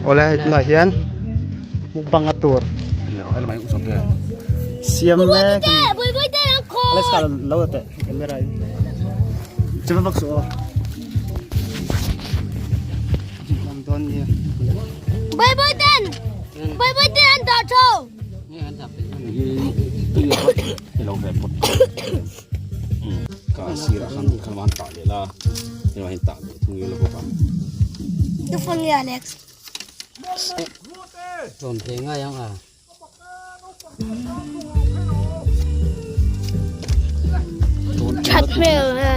Awle hei tunah hian mukbang a tur siam mek a ni. Alex kha lo la teh camera in cheva vak suh aw. Awm dawn nia. That hmel e.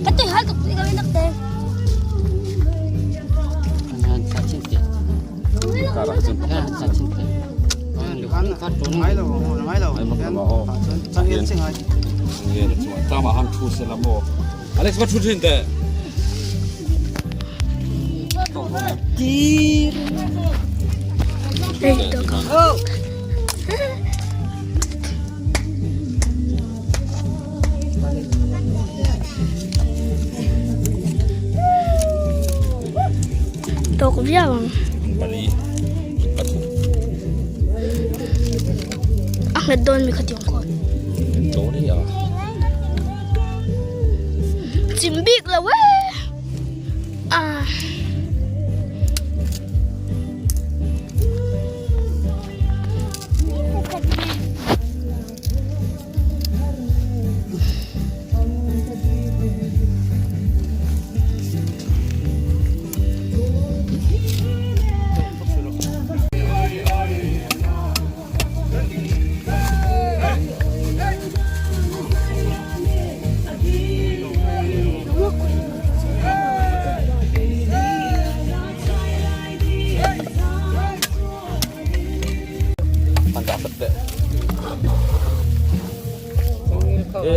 Ka tui hal tuk ka nak te. Alex va thu thin teh. Tawk viau ang. A nghet dawn mi kha tiang khawn. Chim bik lo e. Ah.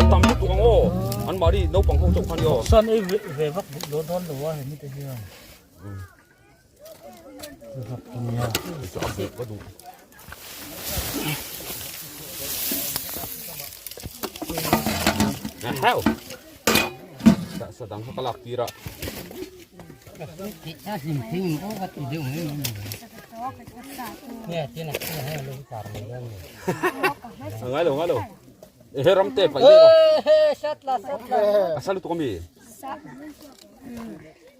Tam lutuk ang aw an mahni naupang ho chauh kha nia aw. San ei ve vak dawn dawn lo a hemi te hian. Vak nia. Ka duh. Heo. Sa dang kha ka lak tir a. Ngai lo ngai lo. He ram te pai ro. A sa lutuk ami.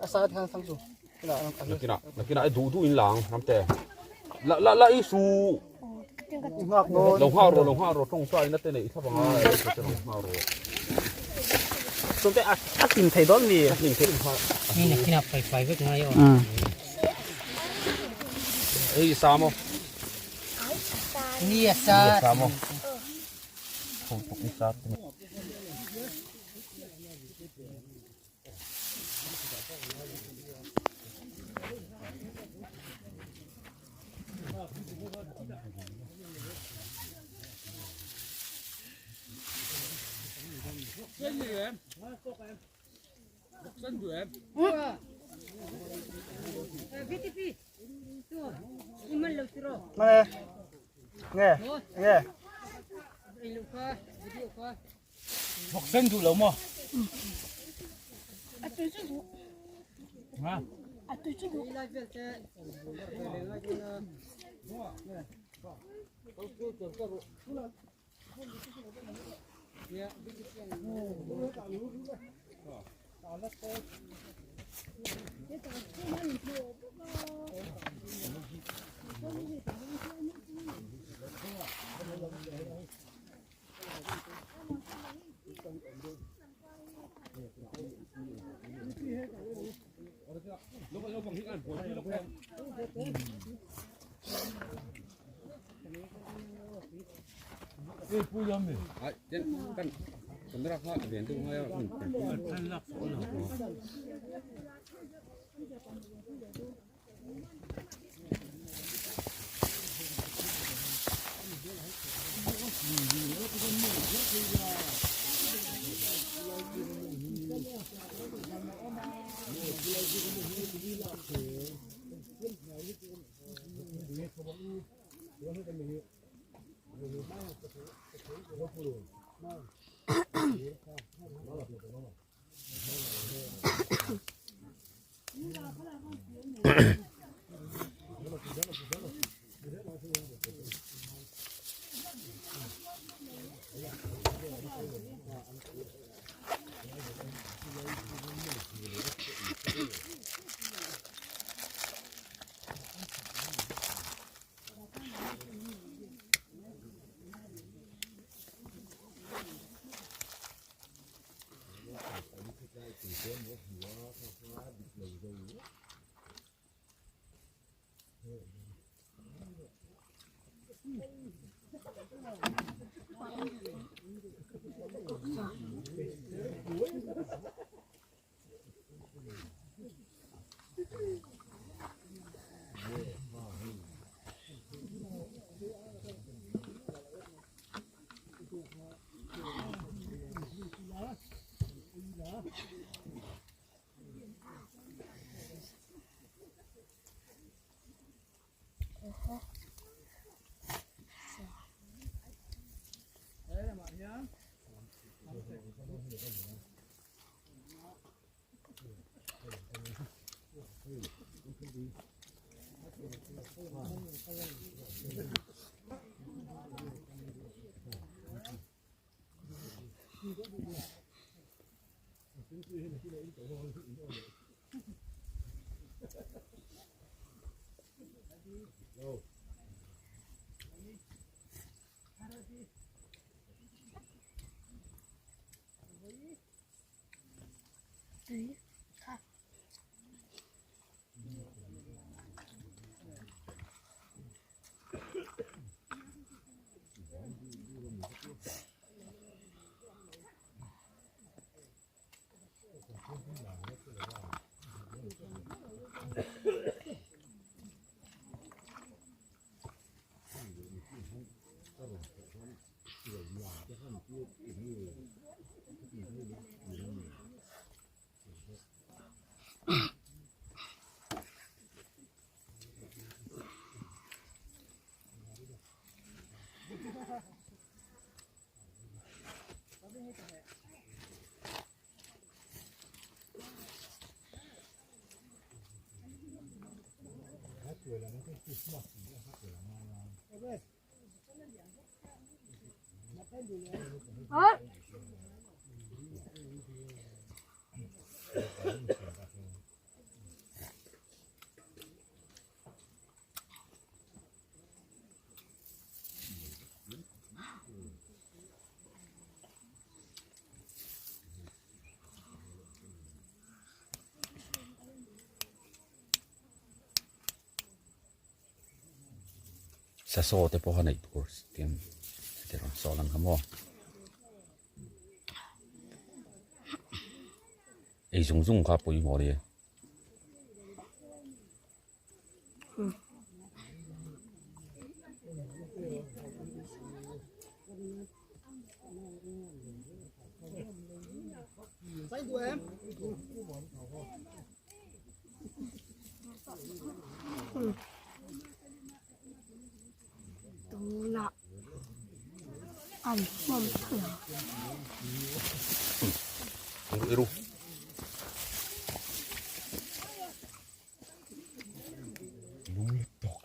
A sa khan sang chu. Nakina nakina ai du du in lang ram te. La la la i su. Lo ngha ro lo ngha ro tawng ta ina te nei thla banga e te lo ngha ro. Chuan te a hlim thei dawn mi. A hlim thei kha. Ni nakina pai pai vek ngai aw. Ei sa mo. Ni a sa. Sa mo. Thong tuk ni sa. Nge nge nge. Vawk sen duh lo maw? A tui chu duh. A tui chu duh. Sa saw te pawh a neih tur tiang te rawn saw lang kha maw ei zung zung kha pawimawh a ni. Tunah an hmawm thung. Iru. Lung tok.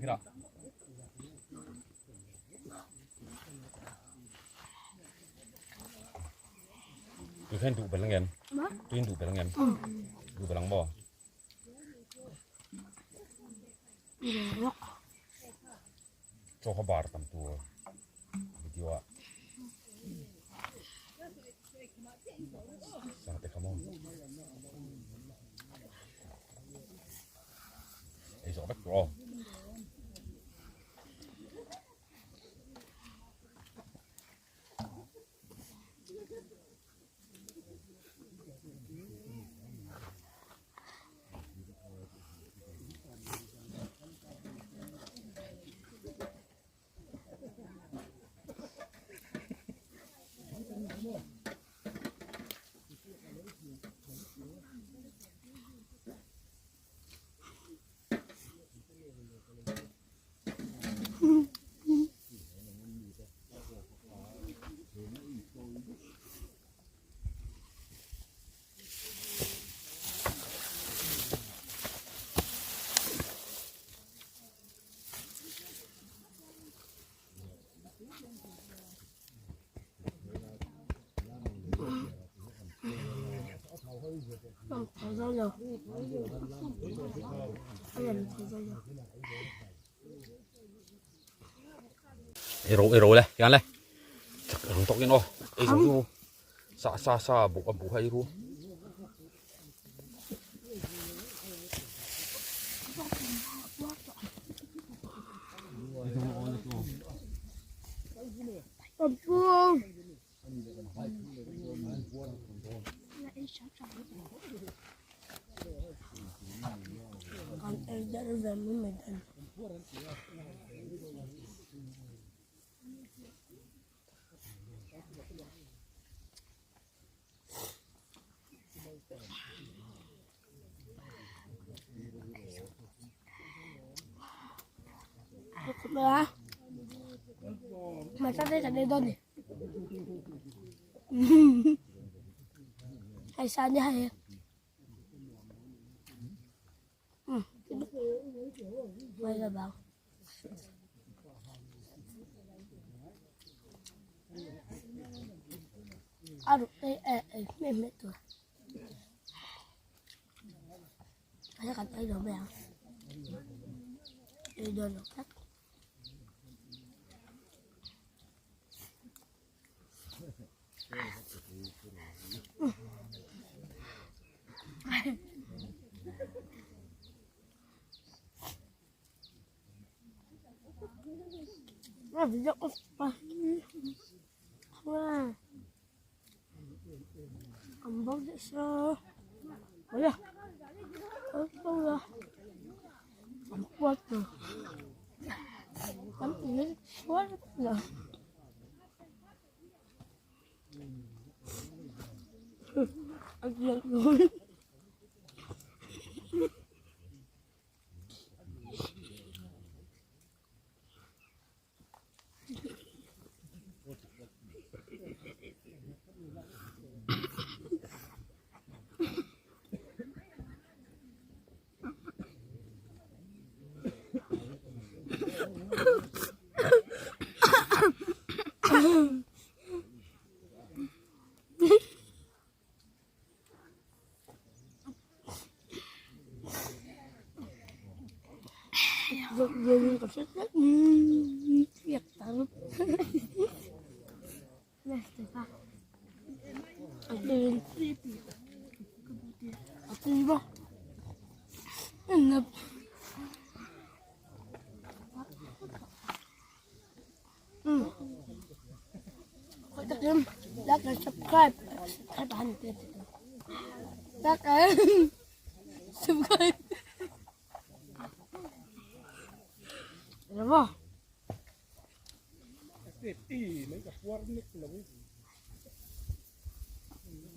Gira. Tui khan duh belh ang em? Tui duh belh ang em? Duh belh ang maw? Chaw kha bar tam tur video ah sa te kha maw ei zawh vek tur aw. Lang thei dawn lo. A lang thei dawn lo. Ei ro ei ro le tian le chak rang tawk in aw ei zo chu sa sa sa buk a buh a ei ru. Mà sao đây là đây đâu nhỉ? Hay sao như hay? Quay ra bảo. À được đây, ê, mẹ mẹ tôi. Hãy subscribe cho kênh Ghiền Mì Gõ Để không bỏ lỡ những video hấp dẫn. Like and subscribe. Subscribe Like and subscribe. Ano ba?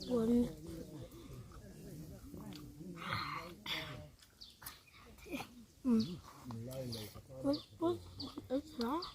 One. What is that?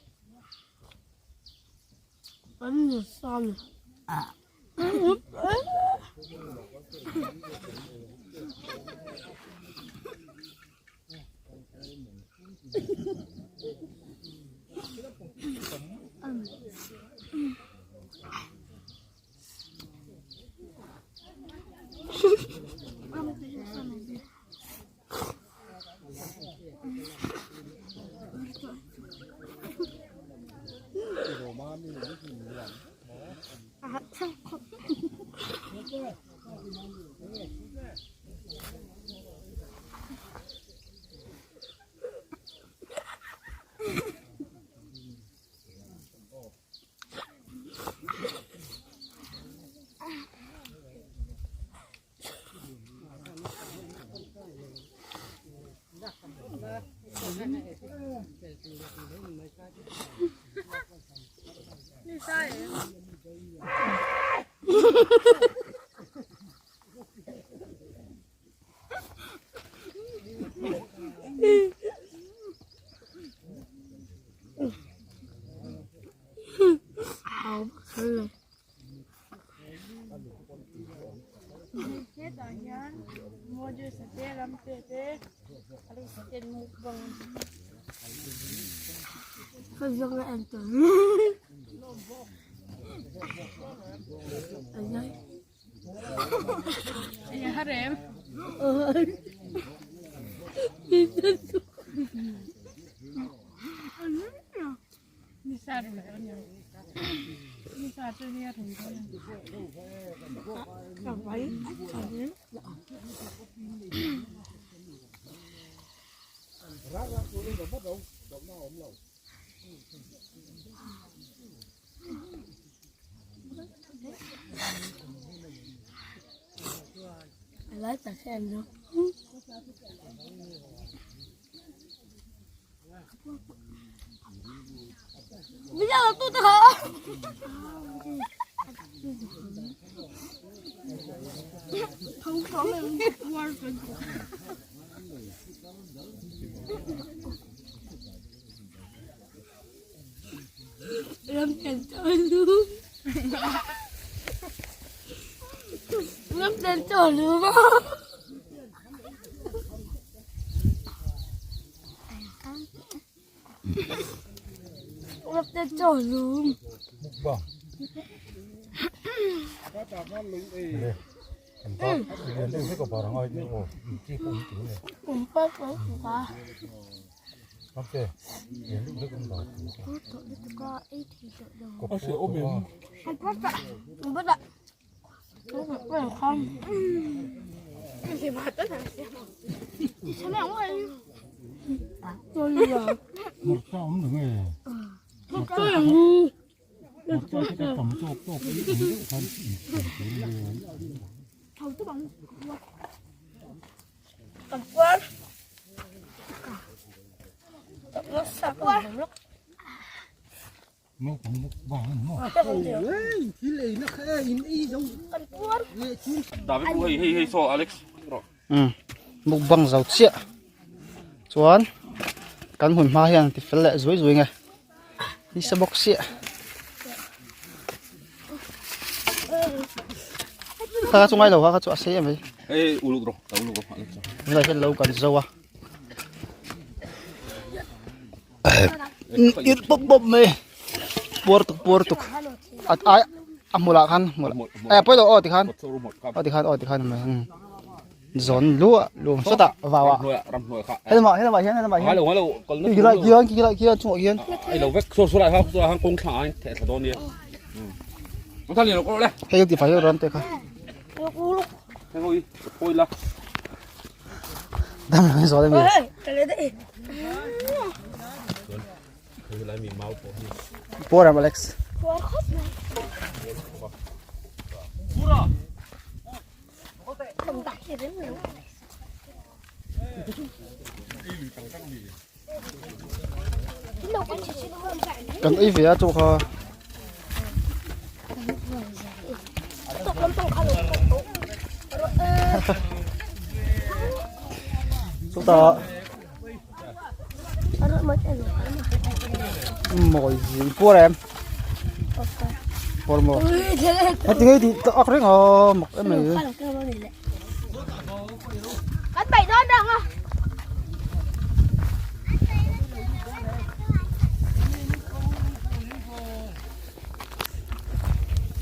Mukbang. David hei hei hei saw Alex rawh. Um mukbang zo chiah chuan kan hmun hma hian ti fel leh zui zui nge nisa bawk siah kha chu ngai lo kha kha chu a sei em mai. Hei uluk rawh ta uluk rawh Alex. Tunah hian lo kan zo a. Ir pawp pawp mai puar tuk puar tuk a ai a hmulah khan hmulah eh pawi lo aw tikhan aw tikhan aw tikhan mai zawn luah luam sawtah vau ah helamah helamah hian helamah hian khi lai khian khi lai khian chungah khian hei ti fai ram te kha dam lo zawl ami Puar am Alex. Kan ei ve a chu kha. Chutah mawi zing puar em puar maw heti ngei tih tak reng a mak em mai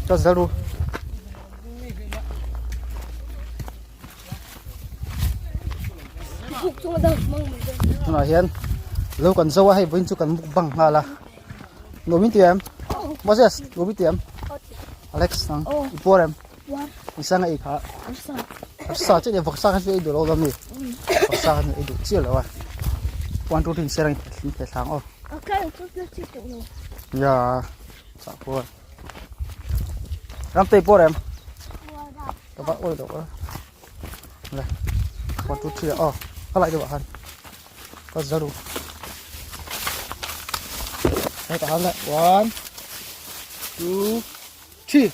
Cho zel ru. Tunah hian lo kan zo a hei vawiin chu kan mukbang nghal a nuam in ti em Moses nuam in ti em Alex nang i puar em i sang a ei kha sa chiah ni vawksa kha chu ei duh lo mi vawksa kha chu ei duh chiah lo a one two three in thla thlang aw ya chah puar Ramtei puar em Các bạn ôi đổ này còn chút chia ờ các lại cho bạn có ra đủ đây cả lại one two three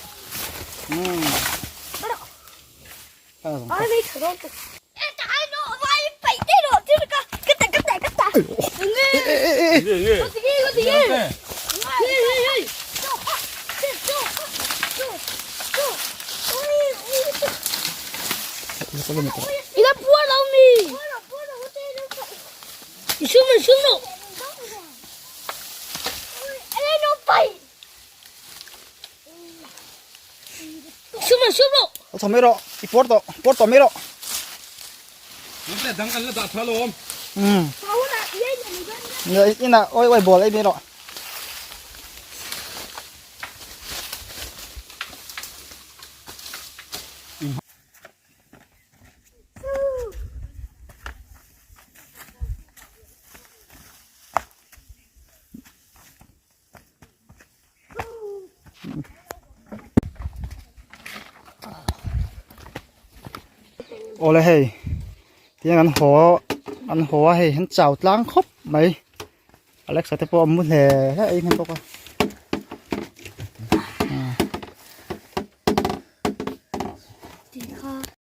I la puar lo mi. I sum i sum lo. Sum sum lo. Lo chho mai rawh, i puar tawh, puar tawh mai rawh. Lamte dang an la dah tha lo awm. Umm. Inah oi oi ball ei mai rawh. Awle hei tiang an haw an haw a hei an chau tlang khawp mai Alexa te pawh a mu hle hle a ei hman bawk a.